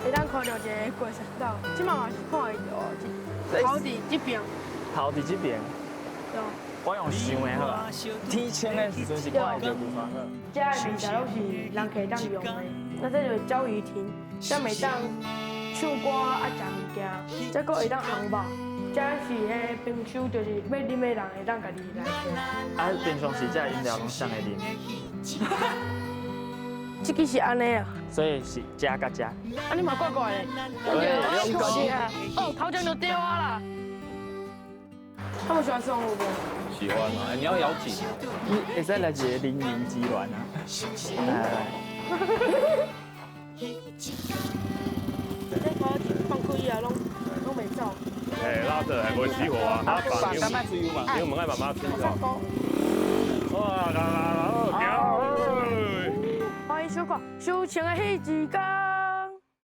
會當看著一个過山島，這馬嘛是看會著，頭佇這邊。頭佇這邊。對。我用想的好啊，天晴的時陣是看會著龜山島。這个物件攏是人客當用的，那這就是釣魚亭，這會當唱歌啊食物件，這閣會當烘肉。這是彼冰箱，就是欲啉的人會當家己來提。啊，平常時這个飲料攏啥會啉？這个是按呢啊。所以是食佮食。啊，你嘛怪怪的。對，哦，頭前就對啊啦。他們喜歡吃紅蘿蔔。喜歡啊，你要咬緊。你會使來一個靈靈雞卵啊！來來。這口放開啊，攏袂走。哎，拉著還袂熄火啊！啊，油門愛慢慢吹哦。哇，來來來，好，歡迎收看《收情的彼一天》。